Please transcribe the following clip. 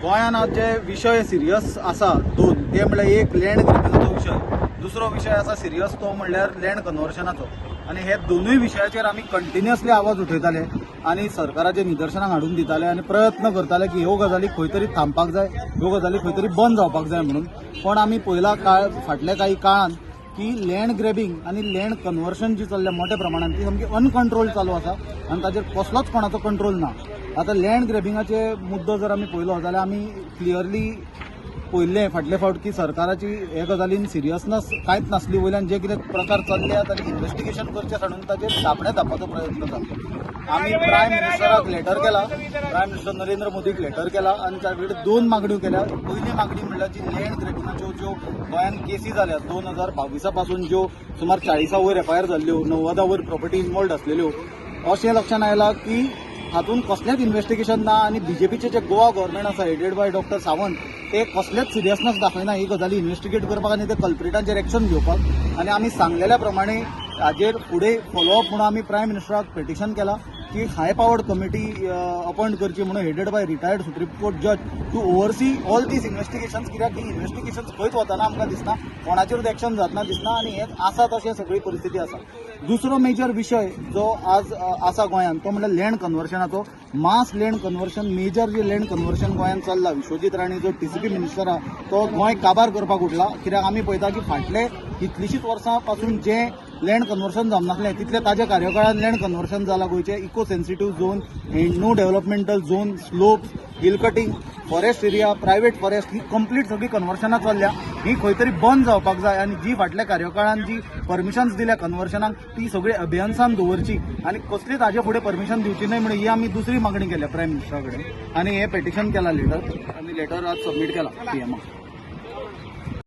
गोंयांत आज जे विशय सिरियस आसा दोन, ते म्हणल्यार एक लँड ग्रेबिंगाचो विशय, दुसरो विशय आसा सिरियस तो म्हणल्यार लँड कन्वर्शनाचो. आनी हे दोनूय विशयाचेर आमी कंटिन्युअसली आवाज उठयताले आनी सरकाराचे निदर्शनाक हाडून दिताले आनी प्रयत्न करताले की ह्यो गजाली खंय तरी थांबपाक जाय, ह्यो गजाली खंय तरी बंद जावपाक जाय म्हणून. पण आमी पयला काळ फाटल्या काही काळान की लँड ग्रेबिंग आनी लँड कन्वर्शन जी चल्ल्या मोठ्या प्रमाणान ती सामकी अनकंट्रोल चालू आसा आनी ताचेर कसलोच कोणाचो कंट्रोल ना. आतां लँड ग्रेबिंगाचे मुद्दो जर आमी पळयलो जाल्यार आमी क्लियरली पळयल्लें फाटले फावट की सरकाराची हे गजालीन सिरियसनस कांयच नासली. वयल्यान जे कितें प्रकार चल्ले ताजें इन्वेस्टिगेशन करचें सांडून ताचेर धापणे धापपाचो प्रयत्न जालो. आमी प्रायम मिनिस्टराक लेटर केला, प्रायम मिनिस्टर नरेंद्र मोदीक लेटर केला आनी त्या कडेन दोन मागण्यो केल्या. पयली मागणी म्हणल्यार जी लँड ग्रेबिंगाच्यो ज्यो गोंयांत केसी जाल्यात 2022 पासून, ज्यो सुमार 40 वयर एफआयआर जाल्ल्यो, 90 वयर प्रॉपर्टी इन्वॉल्ड आसलेल्यो, अशें लक्षांत आयलां की हातूंत कसलेंच इन्वेस्टिगेशन ना आनी बीजेपीचे जे गोवा गव्हर्मेंट आसा हेडेड बाय डॉक्टर सावंत ते कसलेच सिरियसनेस दाखयना ही गजाली इन्वेस्टिगेट करपाक आनी ते कल्प्रिटांचेर एक्शन घेवपाक. आनी आमी सांगलेल्या प्रमाणे हाजेर फुडें फॉलोअप म्हणून आमी प्रायम मिनिस्टराक पिटिशन केला की हाय पावर्ड कमिटी अपॉयंट करची म्हणून, headed by retired Supreme Court judge, to oversee all these investigations. कित्याक ही इन्वेस्टिगेशन्स खंयच वतना आमकां दिसना, कोणाचेरूच एक्शन जातना दिसना आनी हें आसा तशें सगळी परिस्थिती आसा. दुसरो मेजर विशय जो आज आसा गोंयांत तो म्हणल्यार लँड कन्वर्शनाचो. मास लँड कन्वर्शन, मेजर जे लँड कन्वर्शन गोंयांत चल्ला, विश्वजीत राणे जो टीसीपी मिनिस्टर आहा तो गोंय काबार करपाक उठला. कित्याक आमी पळयता की फाटले कितलींशींच वर्सां पासून जे लँड कन्वर्शन जावनासलें तितलें ताज्या कार्यकाळान लँड कन्वर्शन जालां. गोंयचे eco sensitive zone, no developmental zone, slopes, hill cutting, forest area, private forest ही कंप्लीट सगळी कन्वर्शनां चल्ल्या. ही खंय तरी बंद जावपाक जाय आनी जी फाटल्या कार्यकाळान जी परमिशन्स दिल्या कन्वर्शनाक ती सगळी अबेयन्सान दवरची आनी कसलीच हाजे फुडें परमिशन दिवची न्हय म्हणून ही आमी दुसरी मागणी केल्या प्रायम मिनिस्टरा कडेन आनी हें पेटिशन केलां लेटर आनी लेटर आज सबमीट केला पीएमाक.